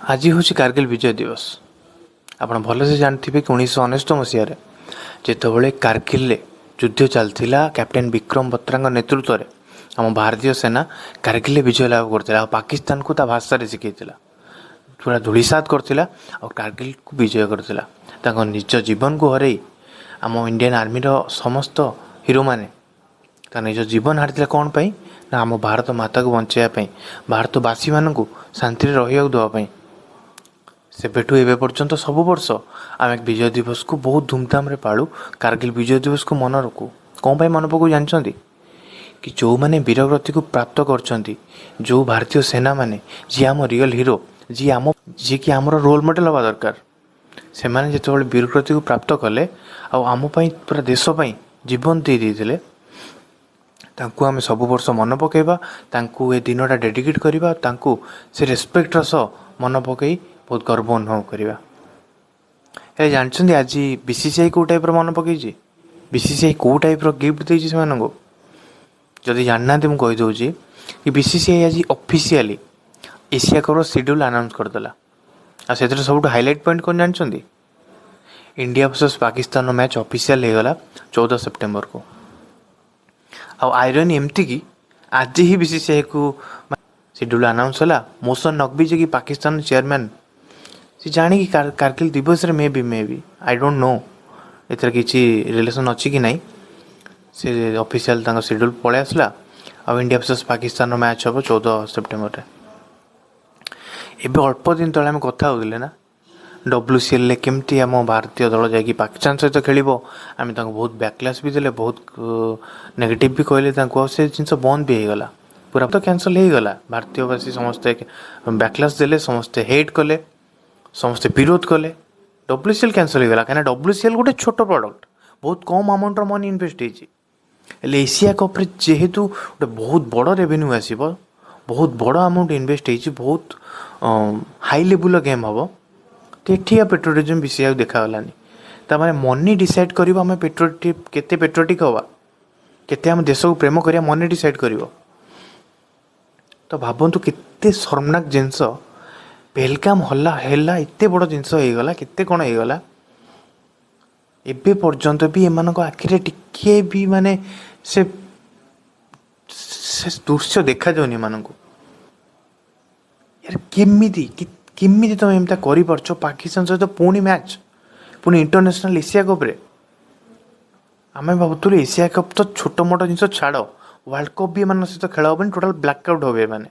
ଆଜି ହେଉଛି କାର୍ଗିଲ ବିଜୟ ଦିବସ। ଆପଣ ଭଲସେ ଜାଣିଥିବେ କି 1999 ମସିହାରେ ଯେତେବେଳେ କାର୍ଗିଲରେ ଯୁଦ୍ଧ ଚାଲିଥିଲା, କ୍ୟାପ୍ଟେନ୍ ବିକ୍ରମ ବତ୍ରାଙ୍କ ନେତୃତ୍ୱରେ ଆମ ଭାରତୀୟ ସେନା କାର୍ଗିଲରେ ବିଜୟ ଲାଭ କରିଥିଲା ଆଉ ପାକିସ୍ତାନକୁ ତା ଭାଷାରେ ଶିଖେଇଥିଲା, ପୁରା ଧୂଳିସାତ କରିଥିଲା ଆଉ କାର୍ଗିଲକୁ ବିଜୟ କରିଥିଲା। ତାଙ୍କ ନିଜ ଜୀବନକୁ ହରେଇ ଆମ ଇଣ୍ଡିଆନ୍ ଆର୍ମିର ସମସ୍ତ ହିରୋମାନେ ତା ନିଜ ଜୀବନ ହାରିଥିଲେ। କ'ଣ ପାଇଁ ନା ଆମ ଭାରତ ମାତାକୁ ବଞ୍ଚାଇବା ପାଇଁ, ଭାରତବାସୀମାନଙ୍କୁ ଶାନ୍ତିରେ ରହିବାକୁ ଦେବା ପାଇଁ। ସେବେଠୁ ଏବେ ପର୍ଯ୍ୟନ୍ତ ସବୁ ବର୍ଷ ଆମେ ବିଜୟ ଦିବସକୁ ବହୁତ ଧୁମଧାମରେ ପାଳୁ, କାର୍ଗିଲ ବିଜୟ ଦିବସକୁ ମନେ ରଖୁ। କ'ଣ ପାଇଁ ମନେ ପକାଉ ଜାଣିଛନ୍ତି କି? ଯେଉଁମାନେ ବୀରଗତିକୁ ପ୍ରାପ୍ତ କରିଛନ୍ତି, ଯେଉଁ ଭାରତୀୟ ସେନାମାନେ, ଯିଏ ଆମ ରିଅଲ୍ ହିରୋ, ଯିଏକି ଆମର ରୋଲ୍ ମଡ଼େଲ୍ ହେବା ଦରକାର, ସେମାନେ ଯେତେବେଳେ ବୀରଗତିକୁ ପ୍ରାପ୍ତ କଲେ ଆଉ ଆମ ପାଇଁ, ପୁରା ଦେଶ ପାଇଁ ଜୀବନ ଦେଇ ଦେଇଥିଲେ, ତାଙ୍କୁ ଆମେ ସବୁ ବର୍ଷ ମନେ ପକାଇବା, ତାଙ୍କୁ ଏ ଦିନଟା ଡେଡିକେଟ୍ କରିବା, ତାଙ୍କୁ ସେ ରେସପେକ୍ଟର ସହ ମନେ ପକାଇ ବହୁତ ଗର୍ବ ଅନୁଭବ କରିବା। ହେଲେ ଜାଣିଛନ୍ତି ଆଜି ବିସିସିଆଇ କେଉଁ ଟାଇପ୍ର ମନେ ପକାଇଛି? ବିସିସିଆଇ କେଉଁ ଟାଇପ୍ର ଗିଫ୍ଟ ଦେଇଛି ସେମାନଙ୍କୁ? ଯଦି ଜାଣିନାହାନ୍ତି, ମୁଁ କହିଦେଉଛି କି ବିସିସିଆଇ ଆଜି ଅଫିସିଆଲି ଏସିଆ କପ୍ର ସିଡ୍ୟୁଲ୍ ଆନାଉନ୍ସ କରିଦେଲା। ଆଉ ସେଥିରେ ସବୁଠୁ ହାଇଲାଇଟ୍ ପଏଣ୍ଟ କ'ଣ ଜାଣିଛନ୍ତି? ଇଣ୍ଡିଆ ଭର୍ସେସ୍ ପାକିସ୍ତାନର ମ୍ୟାଚ୍ ଅଫିସିଆଲ୍ ହେଇଗଲା 14 ସେପ୍ଟେମ୍ବରକୁ। ଆଉ ଆଇରନି ଏମିତି କି ଆଜି ହିଁ ବିସିସିଆଇକୁ ସିଡ୍ୟୁଲ୍ ଆନାଉନ୍ସ ହେଲା। ମୋହସିନ ନକଭି, ଯିଏକି ପାକିସ୍ତାନ ଚେୟାରମ୍ୟାନ୍, ସେ ଜାଣିକି କାର୍ଗିଲ ଦିବସରେ, maybe, I don't know ଏଥିରେ କିଛି ରିଲେସନ୍ ଅଛି କି ନାହିଁ, ସେ ଅଫିସିଆଲ୍ ତାଙ୍କ ସିଡ୍ୟୁଲ୍ ପଳେଇ ଆସିଲା ଆଉ ଇଣ୍ଡିଆ ଭର୍ସେସ୍ ପାକିସ୍ତାନର ମ୍ୟାଚ୍ ହେବ 14 ସେପ୍ଟେମ୍ବରରେ। ଏବେ ଅଳ୍ପ ଦିନ ତଳେ ଆମେ କଥା ହେଉଥିଲେ ନା, ଡବ୍ଲ୍ୟୁସିଏଲ୍ରେ କେମିତି ଆମ ଭାରତୀୟ ଦଳ ଯାଇକି ପାକିସ୍ତାନ ସହିତ ଖେଳିବ? ଆମେ ତାଙ୍କୁ ବହୁତ ବ୍ୟାକ୍ଲାସ୍ ବି ଦେଲେ, ବହୁତ ନେଗେଟିଭ୍ ବି କହିଲେ ତାଙ୍କୁ। ଆଉ ସେ ଜିନିଷ ବନ୍ଦ ବି ହେଇଗଲା, ପୁରା ତ କ୍ୟାନସଲ୍ ହେଇଗଲା। ଭାରତୀୟବାସୀ ସମସ୍ତେ ବ୍ୟାକ୍ଲାସ୍ ଦେଲେ, ସମସ୍ତେ ହେଟ୍ କଲେ, ସମସ୍ତେ ବିରୋଧ କଲେ, ଡବ୍ଲ୍ୟୁସିଏଲ୍ କ୍ୟାନସଲ୍ ହେଇଗଲା। କାହିଁକିନା ଡବ୍ଲ୍ୟୁସିଏଲ୍ ଗୋଟେ ଛୋଟ ପ୍ରଡ଼କ୍ଟ, ବହୁତ କମ୍ ଆମାଉଣ୍ଟର ମନି ଇନଭେଷ୍ଟ ହେଇଛି। ହେଲେ ଏସିଆ କପ୍ରେ ଯେହେତୁ ଗୋଟେ ବହୁତ ବଡ଼ ରେଭିନ୍ୟୁ ଆସିବ, ବହୁତ ବଡ଼ ଆମାଉଣ୍ଟ ଇନଭେଷ୍ଟ ହେଇଛି, ବହୁତ ହାଇ ଲେବୁଲ୍ର ଗେମ୍ ହେବ, ତ ଏଠି ଆଉ ପେଟ୍ରିଓଟିଜମ୍ ବେଶୀ ଆଉ ଦେଖାଗଲାନି। ତାମାନେ ମନି ଡିସାଇଡ଼୍ କରିବ ଆମେ ପେଟ୍ରିଓଟିକ୍ କେତେ ପେଟ୍ରିଓଟିକ୍ ହେବା, କେତେ ଆମ ଦେଶକୁ ପ୍ରେମ କରିବା, ମନି ଡିସାଇଡ଼୍ କରିବ। ତ ଭାବନ୍ତୁ କେତେ ଶର୍ମନାକ ଜିନିଷ। ପେହଲଗାମ ହଲ୍ଲା ହେଲା, ଏତେ ବଡ଼ ଜିନିଷ ହେଇଗଲା, କେତେ କ'ଣ ହେଇଗଲା, ଏବେ ପର୍ଯ୍ୟନ୍ତ ବି ଏମାନଙ୍କ ଆଖିରେ ଟିକିଏ ବି ମାନେ ସେ ଦୃଶ୍ୟ ଦେଖାଯାଉନି ଏମାନଙ୍କୁ। ୟାର କେମିତି ତୁମେ ଏମିତିଆ କରିପାରୁଛ? ପାକିସ୍ତାନ ସହିତ ପୁଣି ମ୍ୟାଚ୍, ପୁଣି ଇଣ୍ଟରନ୍ୟାସନାଲ୍ ଏସିଆ କପ୍ରେ। ଆମେ ଭାବୁଥିଲୁ ଏସିଆ କପ୍ ତ ଛୋଟ ମୋଟ ଜିନିଷ ଛାଡ଼, ୱାର୍ଲଡ଼ କପ୍ ବି ଏମାନଙ୍କ ସହିତ ଖେଳ ହେବନି, ଟୋଟାଲ୍ ବ୍ଲାକ୍ ଆଉଟ୍ ହେବେ ଏମାନେ।